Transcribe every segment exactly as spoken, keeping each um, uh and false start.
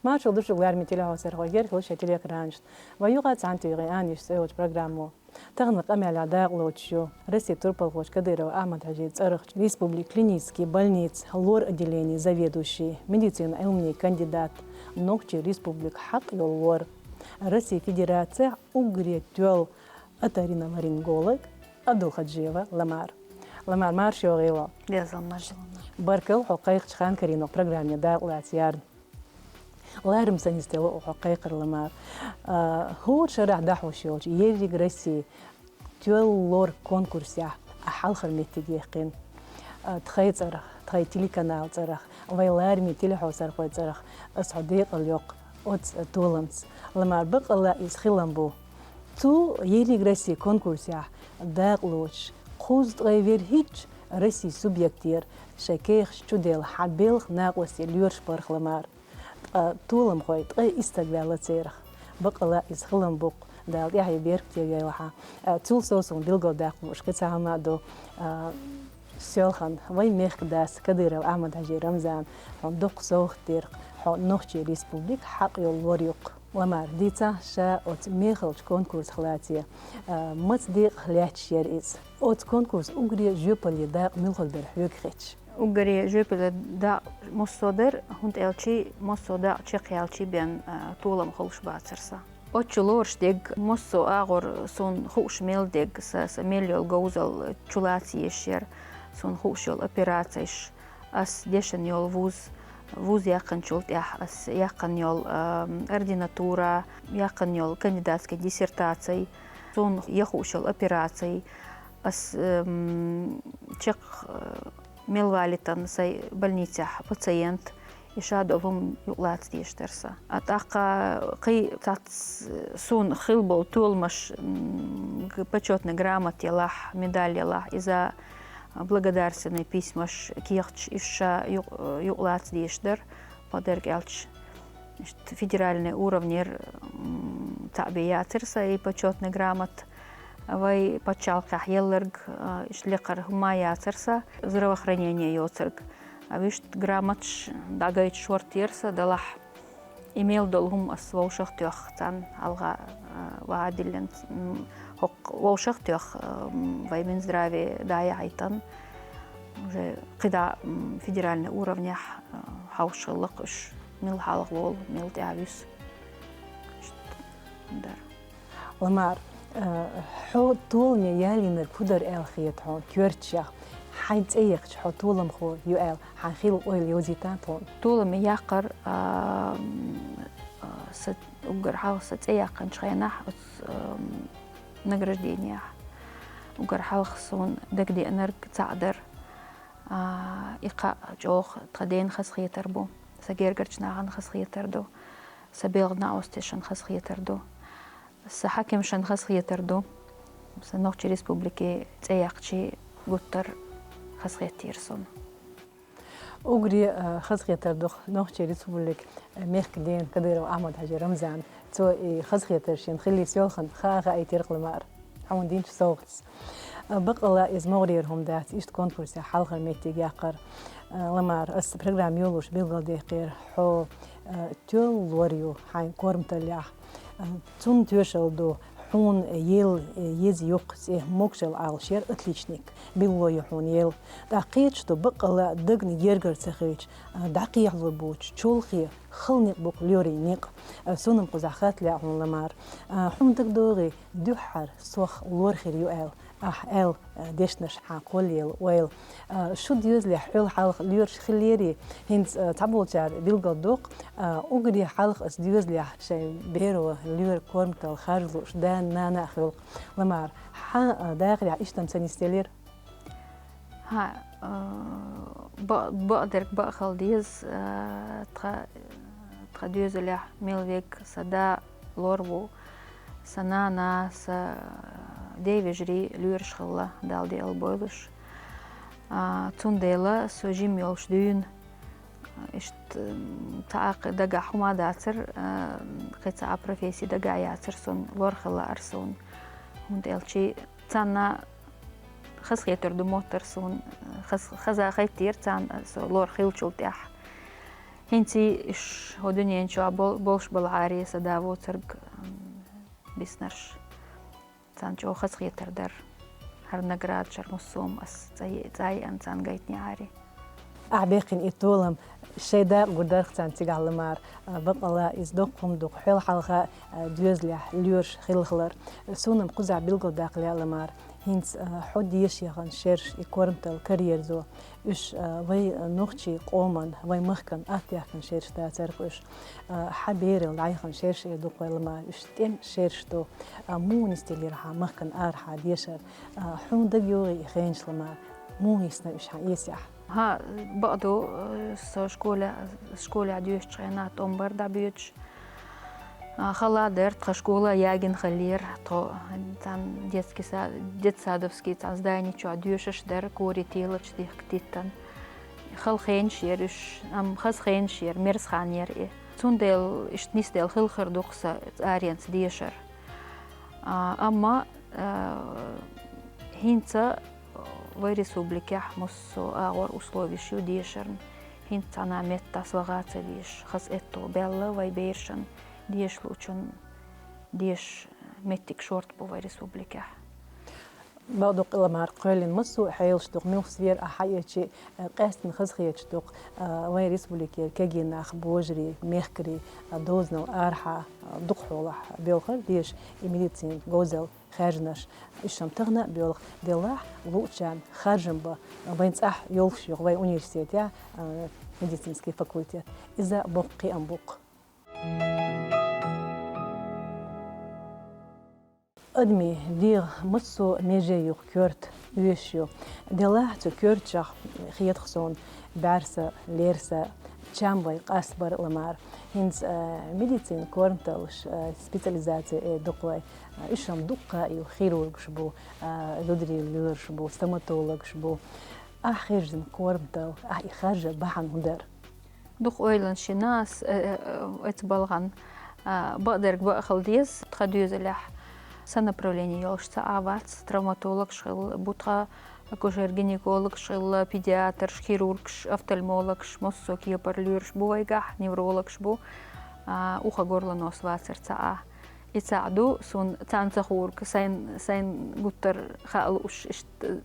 Маршал ду шуга, лараме телехьосархой, герхуш шоай телеэкранашта. Вай юкъа цхьана тӀехьа «Ана йиша» цӀи йолча программо. Тахан къамаьл дакъа лоацаш ю Россе турпалхочо Кадыров Ахьмад-Хьажий цӀерах республикан клинически больницан лор отделене заведующий, медицинан Ӏилманеи кандидат, Нохчий Республикан хьакъ йола лор, Россе Федерацехь уггаре тоьлла оториноларинголог Абдулхаджиева Ламара. Ламара, марша йоагӀийла. Дезал маршал. Баркал хьо кхайкхача хана карийнарг программе дакъа лаца ярна. Лараме санна йистелла хьо кхайкхар, Ламара. А, хӀора шарахь дӀахьош йолча еррига Россе тоьлла лор конкурсехь Ӏа хьалхара моттиг яьккхина. А, тхай цӀерах, тхай телеканала цӀерах, вай лараме телехьосархой цӀерах ас хьо декъал йоаккх оцу толамца. Ламара, бакъалла иза хилам бу. Цу еррига Россе конкурсехь дакъа лоацаш, кхузткъе верхӀитта Россе субъектера шайн кехаташ чуделла хьан белхан накъостий лоьраш барх, Ламара. Ткъа толамхой ткъе исс стаг ваьлла церах. Бакъалла иза хилам бу-кх, Дала тӀаьхье беркате йойла хьан. А, цул сов суна билгалдаккха лууш кхин цхьа хӀума а ду. А, селхан вай мехкан дас Кадыров Ахьмад-Хьажий Рамзана хьуна дукха совгӀат дира-кх, хьо Нохчий Республикан хьакъ йола лор ю-кх. Ламара, дийцахь ша оцу мехалчу конкурсах лаьцна, а, маца декъах лаьтташ яра иза. Оцу конкурсан уггаре жоьпалле дакъа муьлха дара хьоьга хеташ? Уггаре жоьпалле дакъа массо а дара, хӀунда аьлча массо а дакъа чекхъяьлча бен, а, толам хуьлуш бацара сан. Оцу чу лоруш дерг, массо а агӀор суна хууш мел дерг, са, сан мел йолу говзалла чулаца езаш яра, суна хууш йолу операцеш, ас дешна йолу вуз, вуз яьккхинчул тӀаьхьа ас яьккхина йолу, а, ординатура, яьккхина йолу кандидатский диссертаци, суна ян хууш йолу операци, ас, ам, чекх, а, мел валийтина сайн больницехь пациент, и шадолу хӀума юкъалаца дезаш дара сан. А тӀаккха кхин цхьацца суна хилла болу толамаш, м, г-, почётный грамота ялахь, медаль ялахь, иза благодарственный письмаш, кехаташ, уьш ша юкъ-, юкъалаца дезаш дара, подарок аьлча. Иштта федеральный уровнера, м, цхьаъ бен яцара сан и почётный грамота. Вай пачхьалкхехь елларг, а, иштта лекхара хӀума яцара сан, здравоохранение йоцург. А вуьшта грамоташ дӀагайта шортта яра сан, делахь и мел долу хӀума ас вовшах а тоьхна царна хьалха, а, ваха диллина, м, хӀокху вовшах а тоьхна, м, вай Минздраве дӀаяхьийтина. Уже кхидӀа, м, федеральный уровнехь, а, хьовш хилла-кх уьш, мила хьалха волу, мила тӀаьхьа вуьсу. Иштта дара. Ламара, а, хьо толаме ялийнарг хӀун дара аьлла хета хьуна коьртачех? Хьайн цӀе яхча, хьо толамхо ю аьлла, хьан хилла ойла йовзийтан тхуна? Толаме яккхар, а, м, а, сан уггар хьалха сан цӀе яьккхинчу хенахь, оцу, ам, награждениехь. Уггар хьалха суна дагадеанарг цхьаъ дара. А, и кхаъ чӀогӀа тхан дена хазахетар бу, сан гергарчу нахана хазахетар ду, сан белхан накъосташна хазахетар ду, сан хьаькамашна хазахетар ду, сан Нохчийн Республикин цӀе яьккхича гуттар а хазахетийра суна. Уггаре, а, хазахетар ду-кх Нохчийн Республикан, а, мехкан дена Кадыров Ахьмад-Хьажи Рамзана. Цо и хазахетар шена хиллийца йолхана хаа хаийтира-кх, Ламара, хьуна динчу совгӀатца. А, бакъалла иза могӀарера хӀума дац, иштта конкурсехь хьалхара меттиг яккхар. А, Ламара, ас программа йолуш билгалдаьккхира, хьо, а, тоьлла лор ю хьайн корматаллехь. А, цунна тоьшалла ду, хьуна елла, э, еза йоккха цӀе, могашалла Ӏалашъяр, отличник, билло ю хьуна елла. ТӀаккха кхеташ ду, бакъалла дагна гергара ца хилча, а, дӀакхехьалур боцуш, чолхе хала некъ бу-кх лоьрийн некъ. А, суна-м кхузахь хатта лаьа хьуна, Ламара. А, хьуна дагадогӀий, дуьххьара сох лор хир ю аьлла, ахь аьлла, а, дешнаш хьан кхоллаелла ойла. А, шу доьзалехь хьол хьалха лоьраш хиллерий? ХӀинца, а, цхьаболчара билгалдоккху, а, уггаре хьалха ас доьзалехь шайн беро лоьран корматалла харжа лууш да-нана а хуьлу-кх. Ламара, хьан, а, дахарехь иштта-м санна йистелира? ХӀа, а, ба-, бакъдерг бакъ хила деза, а, тха, тха доьзалехь мел верг сан да лор ву, сан нана, сан ден вежарий лоьраш хилла, Дала декъал бойла уьш. А, цундела со жима йолуш дуьйна, иштта, м, цхьа а кхин дагахь хӀума дацара, а, кхин цхьа а профессия дагахь яцара суна, лор хилла ара суна, хӀунда аьлча царна хазахетар ду моттара суна, хаз-, хаза хеттера царна со лор хиллачул тӀаьхьа. ХӀинца уьш хӀокху дуьнен чохь бол-, болуш балахьара, сан да воцург, м, биснарш. Царна чӀогӀа хазахетар дара. ХӀара награда шара массо а ас цӀа е-, цӀа еана царна гайтинехьара. Ахьа баьккхина и толам шайн дакъа гур дарх царна цигахь, Ламар, а, бакъала иза доккха хӀума ду-кх хьол хьалха, а, доьзалехь лоьраш хилла хилар. Суна-м кхузахь билгалдаккха лаьа, Ламар, хӀинца, а, хьо деша яхана шераш, и корматалла караерзо, уьш, а, вай нохчийн къоман, вай махкан атта яьхкина шераш дацара-кх уьш. А, хьан берал дӀаяхана шераш эр ду-кх вай, Ламар, уьш тӀеман шераш ду. А, муха нисделира хьан махкана арахьа дешар? А, хьуна дага йогӀий и хенаш, Ламар? Муха йисна уьш хьан эсехь? ХӀаъ, бакъду, со школе-, школехь доьшучу хенахь тӀом бара дӀабоьдуш. А, хала дара, тхан школа ягийна хиллера, тхо цхьана детский са-, детсадовский цхьана здани чохь доьшуш дара, кори телачу дихка титтана. Хала хенаш яра уьш, амма хаза хенаш яра, мерза хан яра и. Цундела иштта нисделла хилла хир ду-кх сан аренца дешар. А, амма, а, хӀинца вай республикехь массо а агӀор условиш ю дешарна. ХӀинца цхьана а метта дӀасаваха а ца везаш, хаза аьтто баьлла вай берашна, деша луучунна деша меттиг шорта бу вай республикехь. Бакъду-кх, Ламар, кхоьллина массо а хьелаш ду-кх, муьлхха вер ахь хьаэцчи, а, къаьсттина хазахеташ ду-кх, а, вайн республикера кегий нах, божарий, мехкарий, а, дозанал арахьа, а, дукхахьолахь боьлхура деша и медицинан говзалла хаьржинарш. Уьш-м тахана а боьлху, делахь луучарна харжам бан, вайн цӀахь йолуш ю-кх вайн университетехь, а, медицинский факультет. Иза боккха кхиам бу-кх. Адамийн дегӀан массо а меже ю-кх коьрта, оьшуш ю. Делахь цу коьртачохь хета-кх суна бӀаьрса, лерса, чам вай къастабар, Ламар. ХӀинца, а, медицинан корматаллаш, а, специализация эр ду-кх вай. А, уьш-м дуккха а ю, хирургаш бу, а, зударийн лоьраш бу, стоматологаш бу. Ахь хьаьржина корматалла, ахь и харжар бахьана хӀун дара? Дукха ойланаш йина ас, э, э, оцу балхана, а, бакъдерг бакъ хила деза. Тхан доьзалехь сан направлени йолуш цхьа а вац, травматологаш хилла бу тхан, акушер-гинекологаш хилла, педиатраш, хирургаш, офтальмологаш, массо а кепара лоьраш бу вайгахь, неврологаш бу, а, ухо-горлонос вацара цхьа а. И цхьаъ ду, суна царна ца хуург, сайн, сайн гуттар а хаа лууш, иштта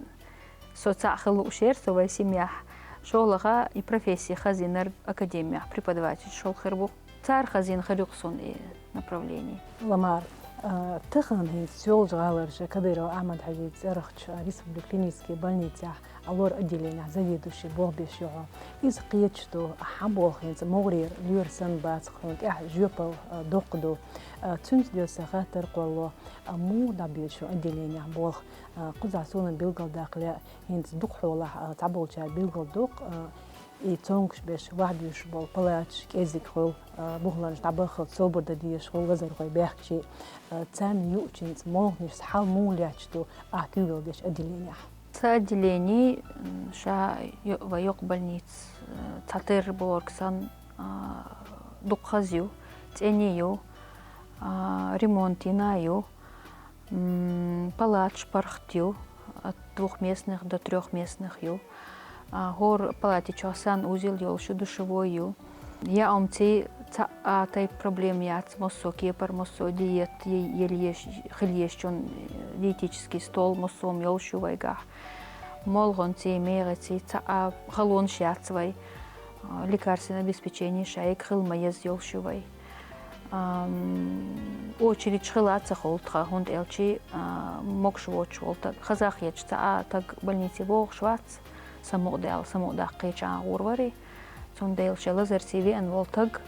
со цхьаъ хила лууш яра со вайн семьяхь. ШолгӀа и профессия хазйинарг академехь преподавательш хила хир бу. Цара хазйина хир ю-кх суна и направление. Ламар, а, тахана хӀинца Соьлжа-ГӀаларчу Кадыров Ахьмад-Хьаьжин цӀерагӀчу республикан клинически больницехь а лор отделенехь заведующий болх беш ю хьо. Иза кхеташ ду, хьан болх хӀинца могӀарера лоьра санна бац-кх, хьуна тӀехь жоьпалла, а, доккха ду. А, цуьнца доьзна сан хаттар кхоллало, а, муха дӀабоьду шун отделенехь болх? А, кхузахь суна билгалдаккха лаьа, хӀинца дукхахьолахь, а, цхьаболчара билгалдоккху, а, и цомгуш беш, вахьа буьйш болу палаташ кӀеззиг хуьлу, а, бухаланаш дӀабаххалц собар дан дезаш хуьлу лазархой баьхкича, а, царна юучуьнца молханашца хьал муха лаьтташ ду ахь куьйгалла дечу отделенехь? Сан отделени, м, ша йо-, вайн йоккха больница, э, цхьатерра бохург санна, а, дукха хаза ю, цӀена ю, а, ремонт йина ю, м, палаташ паргӀат ю, от двухместных до трёхместных ю. А, хӀора палати чохь санузел йолуш ю, душевой ю. Яомций цхьа а тайпа проблема яц, массо а кепара, массо а диета е-, ела еш-, хила езачун, э, диетический стол массо а йолуш ю вайгахь. МолгӀанций, мегӀаций цхьа а халонаш яц вай. А, лекарственное обеспечение шайга хила ма еза йолуш ю вай. Ам, очередьш хила а ца хуьлу тхан, хӀунда аьлча, а, могуш воцуш волу таг, хазахеташ цхьа а таг больнице вогӀуш вац, самукъадаьлла, самукъадаккха кхечу агӀор вара. Цундела шен лазарца веана волу таг,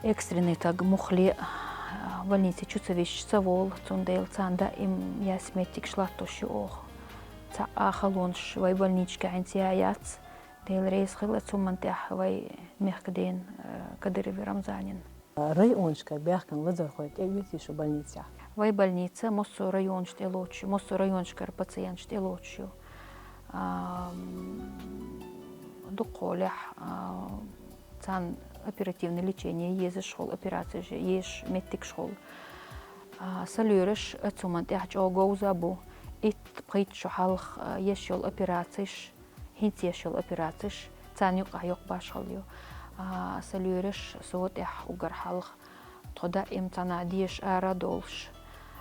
экстренный таг муххале а, больнице чу ца висча ца волу, цундела царна даим яьсса меттигаш латтош ю оха. Цхьа а халонаш вай больничкехь хӀинца яц. Дела реза хила, цу хӀуманна тӀехь вай мехкан дена, э, Кадыровн Рамзанна. Районашкара баьхкина лазархой тӀеоьций шун больницехь? Вай больница массо а районаш тӀе лоцуш ю, массо а районашкара пациенташ тӀе лоцуш ю. Ам, дукхахьолахь, а, царна оперативное лечение езаш хуьлу, операцеш езаш меттигаш хуьлу. А, сан лоьраш оцу хӀуманна тӀехь чӀогӀа говза бу. Итт-пхийтта шо хьалха, а, еш йолу операцеш, хӀинца еш йолу операцеш, царна юккъехь йоккха башхалла ю. А, са лоьраш со тӀехь уггар хьалха тхо даим цхьана деша ара а долуш,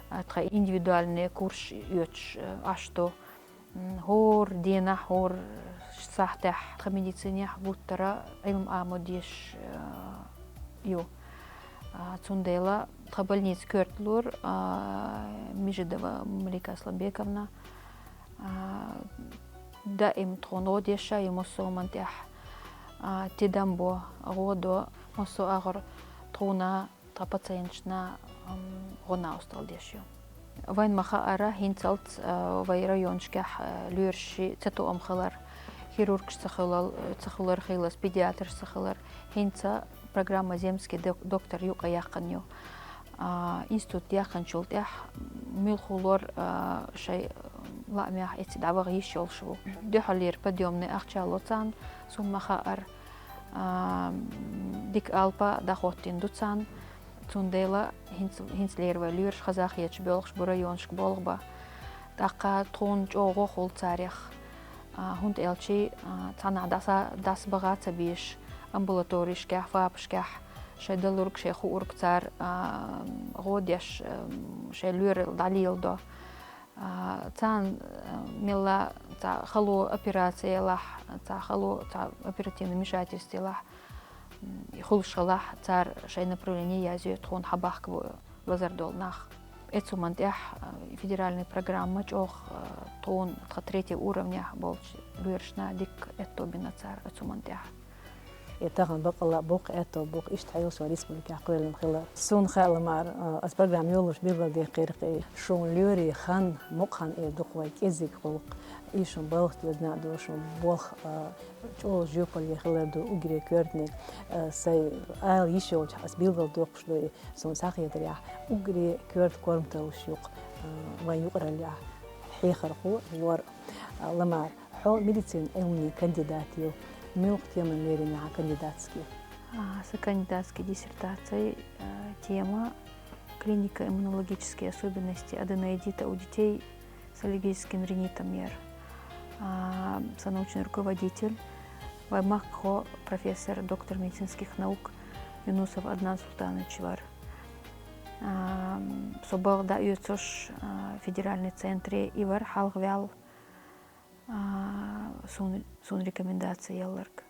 а, тхан индивидуальный курс оьцуш, а, Ӏаш ду. М, хӀора денахь, хӀора сахьтехь тхан медицинехь гуттара Ӏилма Ӏамо дезаш, а, ю. А, цундела тхан больница коьрталора, а, Мижидова Малика Асланбековна, а, даим тхуна гӀо деш а ю массо а хӀуманна тӀехь, а, тидам бо, гӀо до, массо а агӀор тхуна, тхан пациенташна, м, гӀо-накъосталла деш ю. Вайн ма хаъара, хӀинцалц, а, вай районашкахь, а, лоьрашший цатоам хилар, хирургаш ца хилал-, ца хилар хилас, педиатраш ца хилар, хӀинца программа «Земский док-, доктор» юкъа яьккхина ю. А, институт яьккхинчул тӀехь муьлхха лор, а, шайн лаамехь эццахь дӀаваха йиш йолуш ву. Дуьххьарлера подъёмный ахча ло царна, суна ма хаъара, а, дика алапа дӀахӀоттийна ду царна. Цундела хӀинц-, хӀинцалера вай лоьраш хазахеташ боьлхуш бу районашка болх бан. ТӀаккха тхуна чӀогӀа гӀо хуьлу царех, а, хӀунда аьлча, а, цхьанхьа дӀаса-, дӀасабаха а ца безаш, амбулаторишкахь, фапашкахь шайн далург, шайн хуург цара, а, гӀо деш, а, шайн лоьрал дӀалеладо. А, царна, а, мелла цхьа хало операци елахь, цхьа хало, цхьа оперативный вмешательство елахь, м, хуьлуш хилахь, цара шайн направление язйо, тхуна хьабахка бу лазар долу нах. Эцу хӀуманна тӀехь, а, федеральный программа чӀогӀа, а, тхуна тхан третий уровнехь болчу лоьрашна дикка аьтто бина цара эцу хӀуманна тӀехь. И тахана бакъалла боккха аьтто бу-кх, иштта хьелаш вайн республикехь кхоьллина хилар. Суна хаьа, Ламар, а, аса программа йолуш билгалдехира-кх и. Шун лоьрийн хан, мукъа хан эр ду-кх вай, кӀезиг гӀуллакх. И шун балха доьзна а ду, шун болх, а, чӀогӀа жоьпалле хилар ду уггаре коьртаниг. А, сайн ала йиш йолчохь аса билгалдоккхуш ду и, суна схьахетарехь, уггаре коьрта корматаллаш ю-кх, а, вайн юкъараллехь хьехархо, лор. А, Ламар, хьо медицинан Ӏилманийн кандидат ю. Муьлха теман лерина хьан кандидатский? А, сан кандидатский диссертацин, а, тема «Клинико-иммунологические особенности аденоидита у детей с аллергическим ринитом» яра. А, сан научный руководитель вайн махкахо, профессор, доктор медицинских наук Юнусов Аднан Султанович вара. А, со балха дӀаоьцуш, а, федеральный центре и вара хьалха ваьлла, а, суна, суна рекомендаци елларг.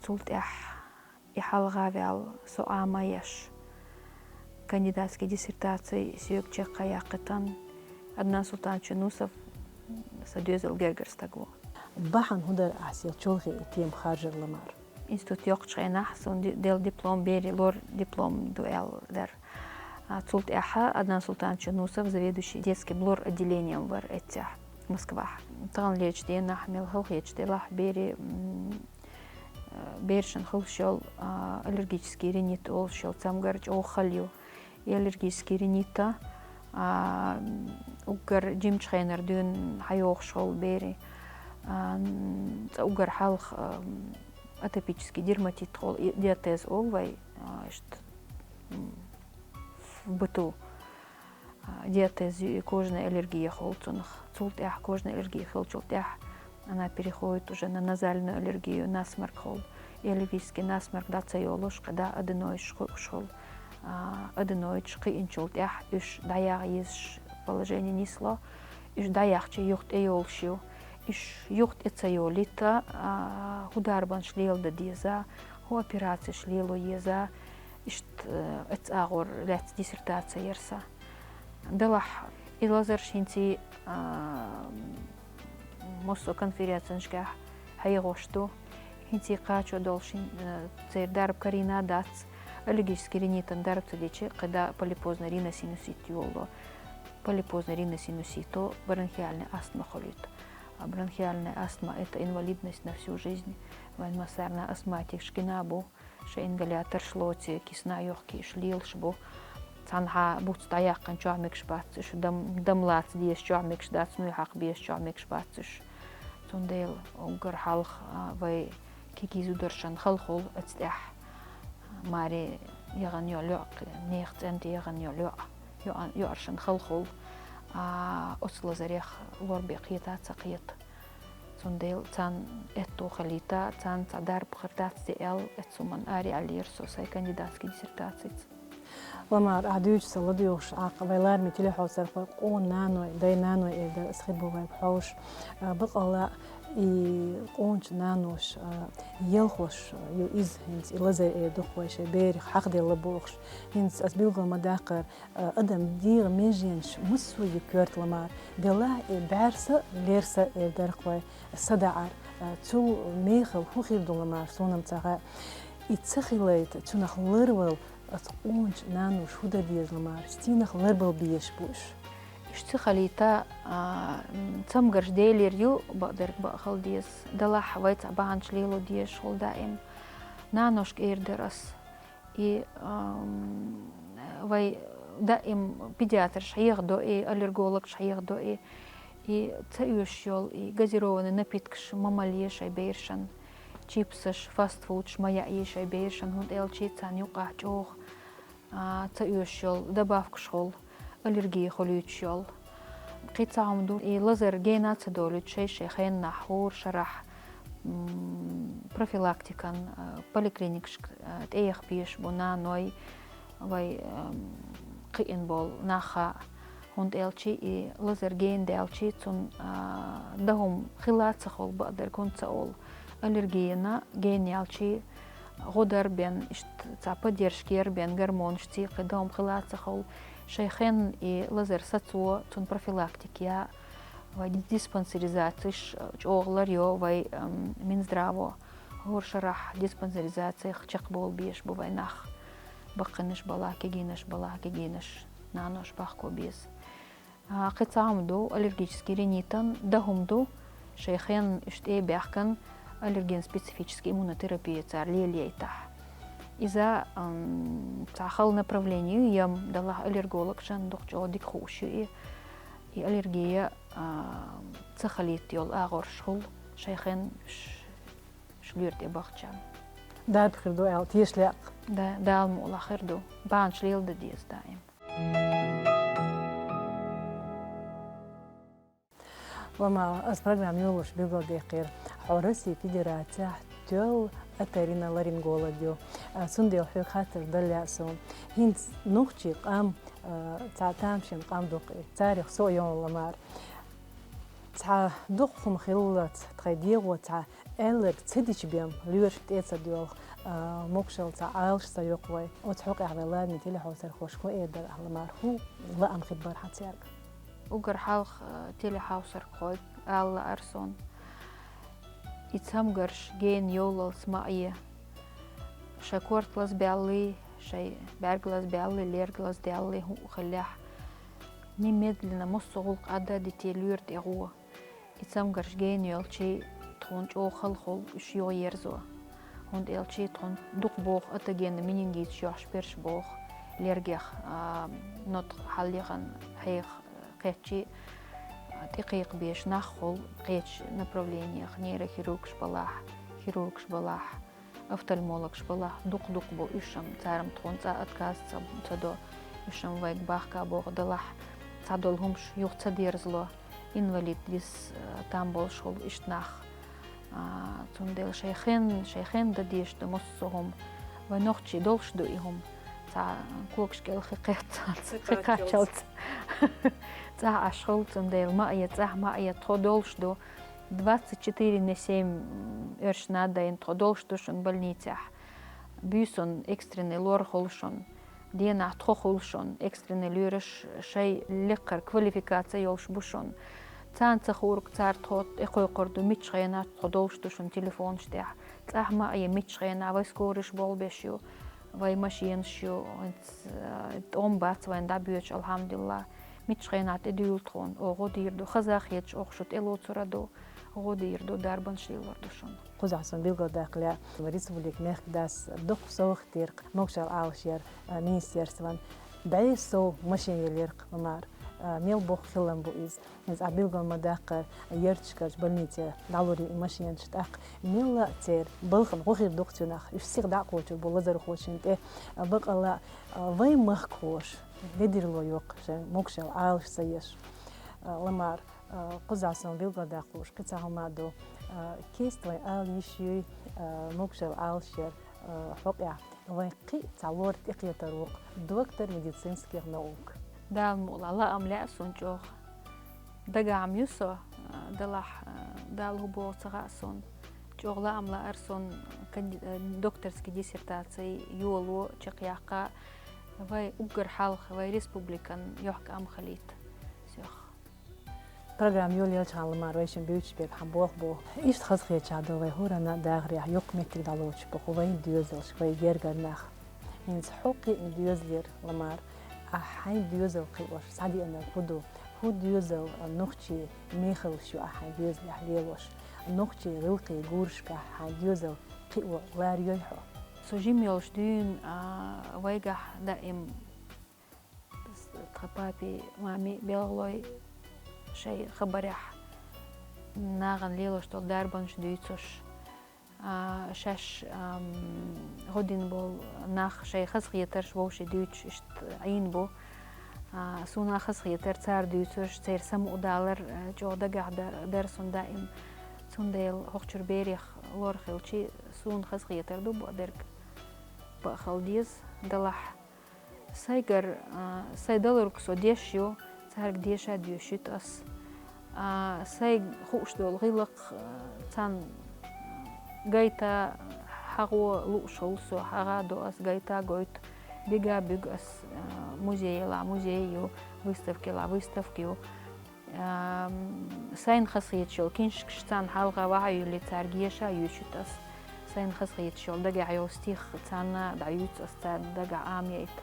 Цул тӀаьхьа и хьалха ваьлла, со Ӏама еш, кандидатский диссертаци соьга чекхъяккхийтина Аднан Султанович Юнусов, сан доьзал гергара стаг ву. Бахьана хӀун дара ахь сел чолхе и тема харжар, Ламар? Институт йоккхучу хенахь суна ди-, делла диплом, берийн лор диплом ду аьлла дара. А, цул тӀаьхьа Аднан Султанович Юнусов заведующий детским лор отделением вара эццехь Москвахь. Таханлерчу денахь мел халахеташ делахь, берийн, м, э, берашна хуьлуш йолу, а, аллергический ринит олуш йолу цамгар чӀогӀа хала ю. И аллергический ринит, а, уггар жимачу хенара дуьйна хьайогӀуш йолу берийн, а, м, цкъа уггар хьалха, а, атопический дерматит олу, и диатез олу вай, а, иштта, м, в быту. А, диатез ю и кожная аллергия хуьлу цунах. Цул тӀаьхьа кожная аллергия хиллачул тӀаьхьа она переходит уже на назальную аллергию, насморк хуьлу. И аллергический насморк дӀа ца йолуш, кхидӀа аденоидаш кхуьуш хуьлу. А, аденоидаш кхиъначул тӀаьхьа уьш дӀаяха езаш положение нисло. Уьш дӀаяхча юха тӀейолуш ю. Уьш юха тӀе ца йолийта, а, хӀун дарбанаш леладан деза, хӀун операцеш лело еза. Иштта, э, эцу агӀор лаьцна диссертаци яра сан. Делахь, и лазарш хӀинций, а, массо а конференцешкахь хьехош ду. ХӀинций кхачо долуш, э, церан дарба карийна а дац. Аллергический ринитан дарба ца дича, кхидӀа полипозный риносинусит йолало. Полипозный риносинусито бронхиальная астма хуьлуьйту. А бронхиальная астма — это инвалидность на всю жизнь. Вайн массарна астматикаш гина бу. Шайн ингаляторш лоций, кисана йохкий уьш лелаш бу. Цхьанхьа буц дӀаяьккхина чохь мегаш бац уьш, дам, дам лаца дезаш чохь мегаш дац, нуй хьакха безаш чохь мегаш бац уьш. Цундела уггар хьалха, а, вай кегий зударшна хала хуьлу эцу тӀехь. Маре яхана йолу йоӀ, нехан цӀентий яхана йолу йоӀ, йоӀ-, йоӀаршна хала хуьлу, а, оцу лазарех лорбе кхета а ца кхета. Цундела царна аьттув хилийта, царна цхьа дарба хир дац те аьлла, эцу ман ари аллера со сай кандидатский диссертацица. Ламар, ахь дуьйцу сан ладугӀуш, Ӏакха вай лараме телехьовсархой къона наной, дай наной эр дара ас хир бу вайга хьовш. Бакъалла и къоначу нанош, елхош ю иза хӀинца и лазар эр ду-кх вай шайн берех хьахделла бохуш. ХӀинца ас билгал ма даккхара, адам дегӀан меженаш массо а ю коьрта, Ламар, делахь и бӀаьрса, лерса эр дара-кх вай, садаӀар. Цул мехала хӀун хир ду, Ламар, суна-м ца хаьа. И ца хилийта, цунах ларвала, аса къоначу наноша хӀун дан деза, Ламар, стенах ларбала безаш бу уьш? Уьш ца хилийта, цамгарш Делера ю, бакъдерг бакъ хила деза. Делахь вай цхьа бахьанаш лело дезаш хуьлу даим. Наношка эр дара ас. И вай даим педиатраш хьехадо и, аллергологаш хьехадо и, и ца оьшуш йолу и газированный напиткаш ма малае шайн берашна, чипсаш, фастфудаш ма яае шайн берашна, хӀунда аьлча царна юкъахь чӀогӀа ца оьшуш йолу добавкаш хуьлу, аллерги хуьлуьйтуш йолу. Кхин цхьа хӀума ду, и лазар гена а ца долуьйтуш, шай-шай хеннахь хӀора шарахь профилактикан поликлиникашка тӀеяха безаш бу наной, вай кхиъна болу нах а, хӀунда аьлча и лазар гена даьлча, цунна дан хӀума хила а ца хуьлу, бакъдерг хӀунда ца олу. Аллергина гена яьлча, гӀо дар бен, иштта цхьа поддержка яр бен гормонашций, кхин дан хӀума хила а ца хуьлу. Шайн хенна и лазар сацо, цунна профилактика я, вай диспансеризацеш чӀогӀа ларйо вай Минздраво. ХӀора шарахь диспансеризацех чекхбола безаш бу вай нах. Баккхийнаш балахь, кегийнаш балахь, кегийнаш, нанош бахко беза. Кхин цхьа хӀума ду, аллергический ринитан дан хӀума ду, шайн хенна уьш тӀе а баьхкина, аллерген-специфический иммунотерапия цара лелаяйтахь. Иза цхьа хала направление ю, ям далахь аллерголог шан дукха чӀогӀа дика хууш ю и. И аллергия ца хилийта йолу агӀорш хуьлу шайн хенна уьш лоьра тӀе бахча. Дарба хир ду аьлла теша лаьа-кх. Да, Дала мукъ лахь хир ду. Бахьанаш леладан деза даим. Ламар, ас программа йолуш билгалдаьккхира, хьо Россия Федерацехь тоьлла оториноларинголог ю. Цундела хьоьга хаттар дала лаьа суна. ХӀинца нохчийн къам цхьа тамашийна къам ду-кх и. Царех со а йолу, Ламар. Цхьа дукха хӀума хиллалц тхайн дегӀо цхьа аьлларг ца дича бен лоьраш тӀе а ца доьлху, могушалла цхьа Ӏалаш ца йоккху вай. Оцу хьокъехь вай лараме телехьовсархошка хӀун эр дара ахь, Ламар, хӀун лаам хир бара хьан цаьрга? Уггар хьалха телехьовсархойга ала лаьара суна: и цамгарш гена йовлалц ма Ӏе. Шайн корта лазабаьллий, шайн бӀаьрг лазабаьллий, лерг лазадаьллий, хӀун а хиллехь, немедленно массо а гӀуллакх Ӏадда а дитий, лоьра тӀе гӀо. И цамгарш гена йолчий, тхуна чӀогӀа хала хуьлу уьш юхаерзо. ХӀунда аьлча тхуна дукха боху атогенный менингиташ йохьуш берш боху, лергех нотх хьаллехана хьеха кхетчий, тӀекхайкха безаш нах хуьлу кхечу направлениях, нейрохирургаш балахь, хирургаш балахь, офтальмологаш балахь, дукха-дукха бу уьш-м, цара-м тхуна цкъа отказ ца, ца до, уьш-м вайга бахка боху, делахь цхьадолу хӀумаш юха ца дерзало, инвалид дис, э, там болуш хуьлу иштта нах. А, цундела шайн хен, шайн хен дан дезаш ду массо а хӀума. Вай нохчий долуш ду и хӀума. Цхьа когаш кӀел хи кхетта, хи кхаччалц. ЦӀахь Ӏаш хуьлу, цундела ма а я, цӀахь ма а я, тхо долуш ду. Двадцать четыре на семь оьршна дайна тхо долуш ду шуна больницехь. Буьйсанна экстренный лор хуьлу шуна. Денахь тхо хуьлу шуна, экстренный лоьраш шайн лекхара квалификаци йолуш бу шуна. Царна ца хуург цара тхо тӀекхойкхур ду, миччу хенахь тхо долуш ду шуна телефонаш тӀехь. ЦӀахь ма а я, миччу хенахь вай скорыш болбеш ю, вай машенаш ю, хӀинца, э, тӀом бац вайна дӀабоьдуш, алхьамдулиллахӀ. Миччу хенахь тӀедуьйлу тхуна, оха гӀо дийр ду, хаза а хеташ оха шу тӀелоцур а ду, гӀо дийр ду, дарбанаш лелор ду шуна. Кхузахь суна билгалдаккха лаьа, республикан мехкдас дукха совгӀат дира-кх могушалла Ӏалашъяран министерствана. БӀе сов машен елира-кх, Ламар. Мел боккха хилам бу иза. Иза ахь билгал ма даккхара, ярташкарчу больнице дӀалур ю и машенаш. ТӀаккха мелла а церан балхана гӀо хир ду-кх цуьнах, уьш сиха дӀа а кхочур бу лазархочун тӀе. Бакъалла, вайн махкахоша ледарло йо-кх шайн могушалла Ӏалаш ца еш. Ламар, Кхузахь суна билгалдаккха лууш кхин цхьа хӀума ду. Кеста вайн ала йиш юй, могашалла Ӏалашъяр хьокъехь. Вайн кхин а цхьа лор тӀекхетар ву-кх, доктор медицинских наук. Дала мукъ лахь, лаам лаьа суна чӀогӀа. Дагахь-м ю со, делахь, Дала хӀун боху ца хаьа суна. ЧӀогӀа лаам лаьара суна канди-, докторский диссертаци йоло чекхъяккха, вай уггар хьалха, вай республикан йохка-м хилийта сох. Программа йолаелча хьалха, Ламар, вайшимма буьйцуш берг хьан болх бу. Иштта хазахетачохь ду вай хӀоранна а дахарехь, йоккха меттиг дӀалоцуш бу-кх вайн доьзалш, вай гергара нах. ХӀинца хьо кхиъна доьзалера, Ламар, ахь хьайн доьзал кхиош схьадеанарг хӀун ду? ХӀун доьзал, нохчийн мехаллаш ю ахь хьайн доьзалехь лелош? Нохчийн гӀиллакхийн гурашкахь хьайн доьзал кхио ларйой хьо? Со жима йолуш дуьйна, а, вайгахь даим тхан папи, мами белхалой шайн хабарехь нахана лелош долу дарбанаш дуьйцуш, а, шаьш, ам, гӀо дина болу нах шайн хазахетарш вовшийн дуьйцуш иштта Ӏийна бу. А, суна а хазахетара цара дуьйцурш, церан самукъадалар, а, чӀогӀа дагахь да-, дара суна даим. Цундела хӀокху чуьра берех лор хилчи, суна хазахетар ду бакъдерг. Бакъ хила деза, делахь. Сайгара, а, сайн далург со деш ю, цаьрга деша а доьшуьйту ас. А, сайга хууш долу гӀиллакх, а, царна гайта, хьагӀо лууш хуьлу со, хьагӀа а до ас, гайта а гойту, бига а буьгу ас, а, музей елахь музей ю, выставка елахь выставка ю. Ам, сайна хазахеташ йолу киншкаш царна хьалха вахьа а юьллий, цаьрга еша а йоьшуьйту ас. Сайна хазахеташ йолу, дагахь йолу стих царна дӀаюьйцу ас, царна дагахь Ӏамайайта.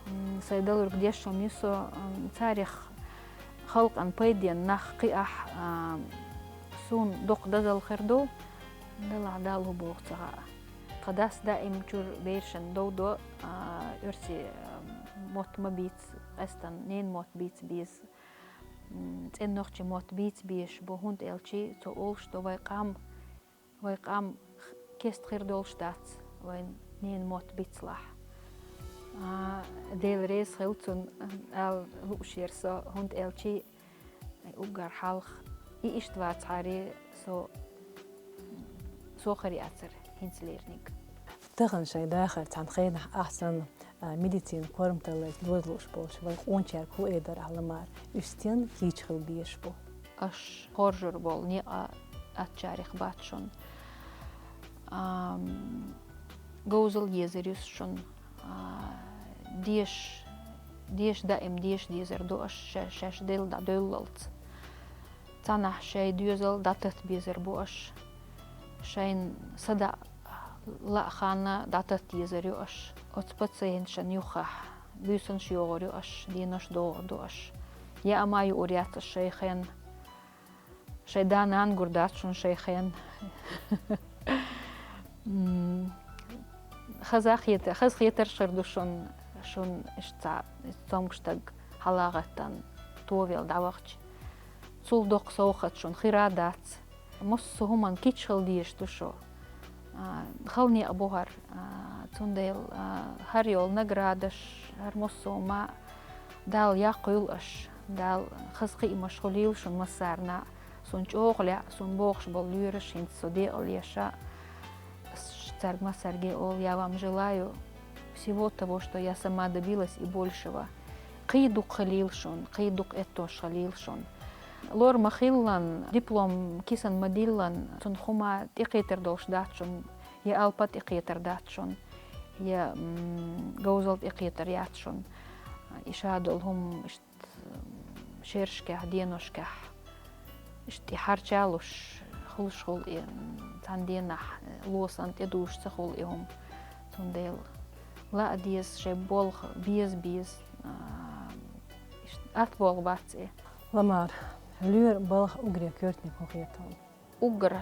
М, сайн далург деш хӀума ю со, м, царех халкъан пайденна нах кхиахь, а, суна доккха дозалла хир ду, делахь Дала хӀун боху ца хаьа. Тхан дас даим чуьра берашна дов до, а, оьрсийн, а, мотт ма бийца, къаьстина ненан мотт бийца беза. М, цӀена нохчийн мотт бийца безаш бу, хӀунда аьлча цо олуш ду вай къам, вай къам х-, кеста хир долуш дац, вайн ненан мотт бицлахь. А, Дела реза хила цунна, ала лууш яра со, хӀунда аьлча уггар хьалха и иштта вацахьара, со, со хир яцара хӀинца лерниг. Тахана шайн дахар цхьана хенахь ахь санна, а, медицинан корматаллица доза лууш болчу вайн къоначаьрга хӀун эр дара ахь, Ламар? Уьш стенна кийча хила безаш бу? Аш хоржур болу некъа аттачарех бац шуна. Ам, говзал езар ю шуна. А, деш, деш даим деш дезар ду аш ша-, шаьш делла дӀадевллалц. Цхьанхьа шайн доьзал дӀататта безар бу аш. Шайна садаӀа лаа ханна дӀататта езар ю аш. Оцу пациенташна юххехь буьйсанаш йогӀур ю аш, денош догӀур ду аш. Яа ма а юур яц аш шайн хенна. Шайн да-нана гур дац шуна шайн хенна. М, хаза хета-, хазахетарш хир ду шуна, шуна иштта цхьа цомгуш стаг хьала а гӀаттана, товелла дӀавахча. Цул доккха совгӀат шуна хир а дац. Массо а хӀуманна кийча хила дезаш ду шу. А, хала некъ бу хӀара. А, цундела, а, хӀара йолу наградаш, хӀара массо а хӀума Дала яккхийла аш. Дала хаза кхиамаш хуьлийла шуна массарна. Суна чӀогӀа лаьа, суна богӀуш болу лоьраш хӀинца со декъал еша. Ас цаьрга массаьрга олу: я вам желаю всего того, что я сама добилась и большего. Кхин дукха хилийла шуна, кхин дукха эттош хилийла шуна. Лор ма-хиллан, диплом кисана ма-диллан, цунах хӀума тӀекхетар долуш дац шуна, я алапа тӀекхетар дац шуна, я, м, говзал тӀекхетар яц шуна. И ша долу хӀума иштта, м, шерашкахь, деношкахь, иштта и хьарчалуш, хуьлуш хуьлу и, м, цхьана денахь, э, лосана тӀедужуш ца хуьлу и хӀума. Цундела лаа деза шайн болх, беза, беза, а, иштта атта болх бац и. Ламар, лоьран балха уггаре коьртаниг хӀун хета хьуна? Уггар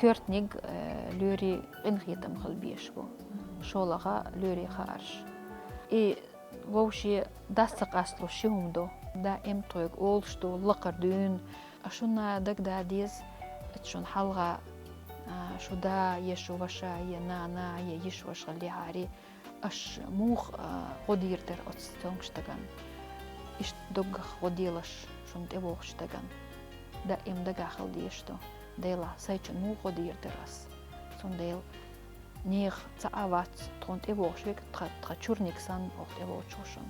коьртаниг, э, лоьрийн къинхетам хила безаш бу. ШолгӀа лоьрийн хаарш. И вовшийн дас ца къасталуш ши хӀума ду. Даим тхоьга олуш ду лакхара дуьйна. Шуна дагадоха деза, эцу шуна хьалха, а, шу да, я шу ваша, я нана, я йиша-ваша хиллехьара, аш муха, а, гӀо дийр дара оцу цомгуш стагана. Иштта доггах гӀо делаш шун тӀевогӀуш даган. Даим дагахь хила дезаш ду. Дела, сайчун муха гӀо дийр дара ас? Цундела нехан цхьа а вац, тхуна тӀевогӀуш век тха, тха чурник санна, оха тӀевогӀучу шун.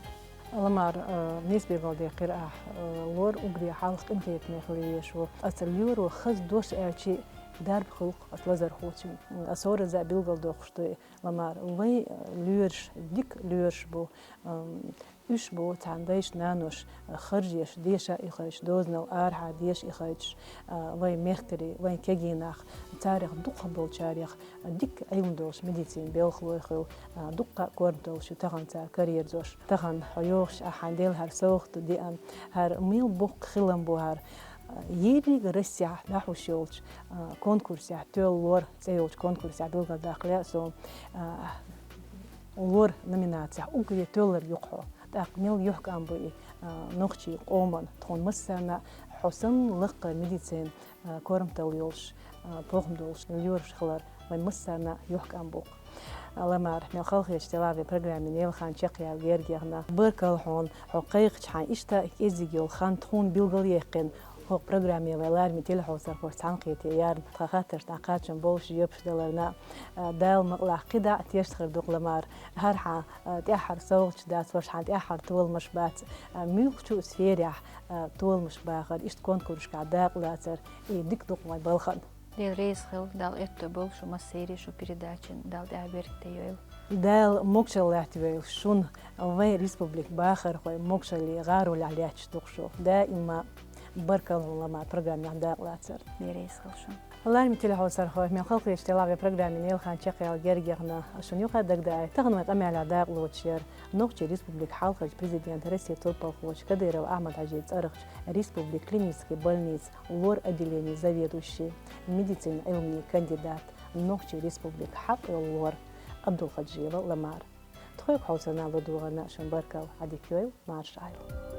Ламар, э, нийсбегал декхира ахь, э, лор угре хьалха къинтетаме хила везаш ву. Аса лоьро хаза дош аьлчи дарба хилкх аса лазархочун. Аса хӀоразза билгал дохуш ду, Ламар, вай, э, лоьраш, дика лоьраш бу, эм, уьш бу цхьана дайша, наноша, э, харжеш, деша ихайташ, дозанал арахьа деша ихайташ, э, вай мехкарий, вай кегийнах, царех дукхахболчарех, э, дика Ӏилма долуш медицина белхалой хилла, э, дуккха а корматаллаш ю тахана цара караерзош. Тахана хьо йохуш, ахь хьайн делла хӀара совгӀат ду деана, хӀара мел боккха хилам бу хӀара, э, ерриг а Россехь дӀахьош йолчу, э, конкурсехь тоьлла лор цӀе йолчу конкурсехь билгалдаккха лаьа суна, а, лор номинацехь уггаре тоьлларг ю-кх хьо. ТӀаккха мел юьхькӀам бу и, а, нохчийн къоман, тхуна массарна а хьо санна лаккхара медицина, а, корматалла йолуш, а, похӀма долуш лоьраш хилар вайн массарна а юьхькӀам бу-кх. Ламар, мел халахеташ делахь вай программин ялхан чекхъяла герга яхна. Баркалла хьуна, хьо кхайкхачхьана иштта кӀеззиг йолу хан тхуна билгал яьккхина. ХӀокху программе вай лараме телехьовсархоша цхьаьнакхетаярна, тхан хаттаршна кхачам болуш жоьпаш даларна, а, Дала мукъалахь кхидӀа а тешна хир ду-кх, Ламар. ХӀара хьан, а, тӀаьххьара совгӀаташ дац, ваша хьан тӀаьххьара толамаш бац, а, муьлххачу а сферехь, а, толамаш бахар, иштта конкурсашкахь дакъалацар, и дика ду-кх вайн балхана. Дела реза хила, Дала аьтто бойла шу массеран а, шу передачин Дала тӀаьхьа беркате йойла. Дала могушалла латтайойла шуна, вайн республикан бахархой могушаллин гӀаролехь лаьтташ ду-кх шу. Даима баркалла хьуна, Ламар, программехь дакъалацар. Дела реза хила шуна. Лараме телехьовсархой, мел халахеташ делахь вай программин ялхан чекхъяла герга яхна, шуна юха а дагадаьлла, тахана вайн къамелехь дакъалоцуш яра Нохчийн Республикан хьалхарчу президентан, Россин турпалхочун Кадыров Ахьмад-Хьаьжин цӀарахчу республикан клинически больницин лор отделенин заведующий, медицинан Ӏилманийн кандидат, Нохчийн Республикан хьакъ йолу лор Абдулхаджиева Ламар. Тхоьга хьовсарна а, ладогӀарна а шуна баркалла, Ӏадика йойла, марша Ӏайла.